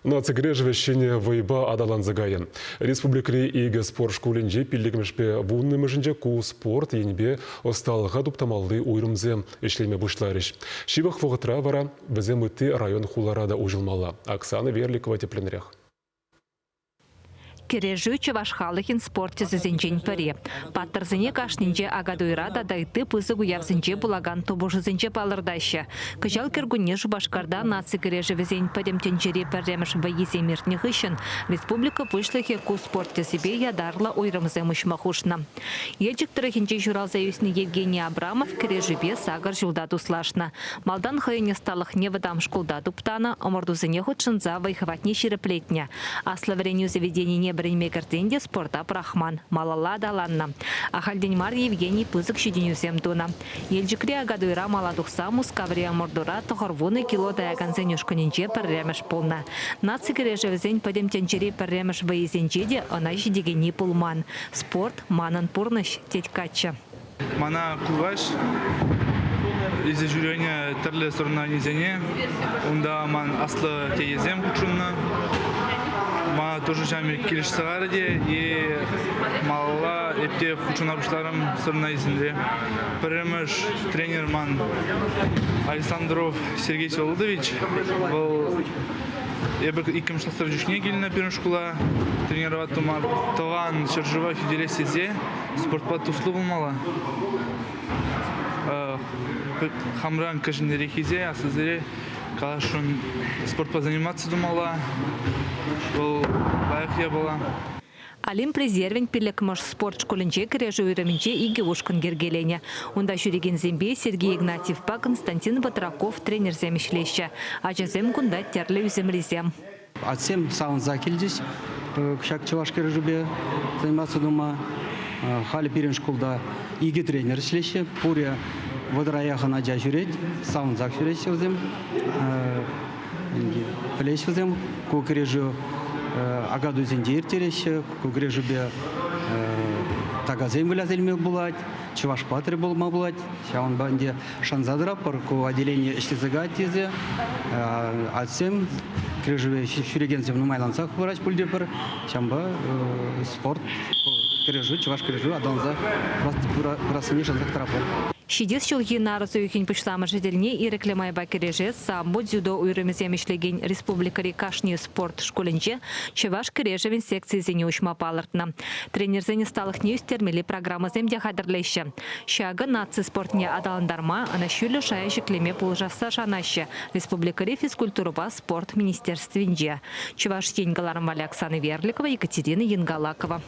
Наци кӗрешӗвӗ ҫӗнӗ вӑйпа аталанса кайӗ. Республикӑри икӗ спорт шкулӗнче пиллӗкмӗшпе вуннӑмӗшӗнче ку спорт енӗпе ӑсталӑха туптамалли уйрӑмсем ӗҫлеме пуҫларӗҫ. Ҫывӑх вӑхӑтра вара вӗсем ытти район-хулара та уҫӑлмалла. Оксана Верликова тӗплӗнрех. Кӗрешӳ чӑваш халӑхӗн спорт тӗсӗсенчен пӗри. Паттӑрсене кашнинче Акатуйра тата ытти пысӑк уявсенче пулакан тупӑшусенче палӑртаҫҫӗ. Кӑҫал кӗркунне Шупашкарта наци кӗрешӗвӗсен пӗтӗм тӗнчери пӗрремӗш вӑййисем иртнӗ хыҫҫӑн республика Пуҫлӑхӗ ку спорт тӗсӗпе ятарлӑ уйрӑмсем уҫма хушнӑ. Елчӗк тӑрӑхӗнче ҫуралса ӳснӗ Евгений Абрамов кӗрешӳпе сакӑр ҫулта туслашнӑ. Малтан хӑйӗн ӑсталӑхне вӑтам шкулта туптанӑ, ӑмӑртусене хутшӑнса вӑй-хӑватне ҫирӗплетнӗ. Аслӑ вӗренӳ заведенине вӗренме кӗрсен те спорта пӑрахман, малалла аталаннӑ. Ахальтен мар Евгений пысӑк ҫитӗнӳсем тунӑ. Елчӗкри Акатуйра мала тухса Мускаври ӑмӑртура 90 кило таякансен ушкӑнӗнче пӗрремӗш пулнӑ. Наци кӗрешӗвӗсен пӗтӗм тӗнчери пӗрремӗш вӑййисенче те ӑна ҫитекенни пулман. Спорт – манӑн пурнӑҫ, тет каччӑ. Мана кукаҫ илсе ҫӳренӗ тӗрлӗ соревнованисене. Унта ман аслӑ тетесем хутшӑннӑ. Мана тоже ҫав килӗшсе кайрӗ те и малалла эп те хутшӑна пуҫларӑм соревнованисенче. Пӗрремӗш тренер ман Александров Сергей Всеволодович. Вӑл эпӗ иккӗмӗш класра чухне килнӗ пирӗн шкула тренировать тума. Тӑван ҫӗршыва хӳтӗлес тесе Спортпа туслӑ пулмалла. Хамран кӗҫӗнреххисене, аслисене каласшӑн спортпа заниматься тумалла. Вӑл лайӑх япала. Олимп резервӗн пиллӗкмӗш спорт шкулӗнче кӗрешӳ уйрӑмӗнче икӗ ушкӑн йӗркеленӗ. Унта ҫӳрекенсемпе Сергей Игнатьевпа Константин Батраков тренерсем ӗҫлеҫҫӗ. Ачасем кунта тӗрлӗ ӳсӗмрисем. Атьсем савӑнса килчӗҫ ҫак чӑваш кӗрешӳпе заниматься тума. Халӗ пирӗн шкулта икӗ тренер ӗҫлеҫҫӗ. Пурӗ вӑтӑра яхӑн ача ҫӳрет, савӑнсах ҫӳреҫҫӗ вӗсем. Пӗлеҫ вӗсем ку кӗрешӳ Акатуйсенче ирттереҫҫӗ. Ку кӗрешӳпе такасем выляса илме пулать, чӑваш паттӑрӗ пулма пулать. Ҫавӑнпа ӗнтӗ шанса тӑратпӑр, ку отделени ӗҫлесе каять тесе. Атьсем, кӗрешӗве ҫӳрекенсем нумайлансах пыраҫ пуль тепӗр. Ҫавӑнпа спорт, кӗрешӳ, чӑваш кӗрешӳ аталанса пырассине шансах тӑратпӑр. Ҫитес ҫулхи нарӑс уйӑхӗн пуҫламӑшӗ тӗлне ирӗклӗ майпа кӗрешес самбо, дзюдо уйрӑмӗсем ӗҫлекен республикӑри кашни спорт шкулӗнче чӑваш кӗрешӗвӗн секцийӗсене уҫма палӑртнӑ. Тренерсен ӑсталӑхне ӳстермелли программӑсем те хатӗрлеҫҫӗ. Ҫакӑ наци спортне аталантарма, ӑна ҫӳллӗ шая ҫӗклеме пулӑшасса шанаҫҫӗ республикӑри физкультурӑпа спорт министерствинче. Чӑваш Ен кӑларӑмвалли Оксана Верликова, Екатерина Янгалакова.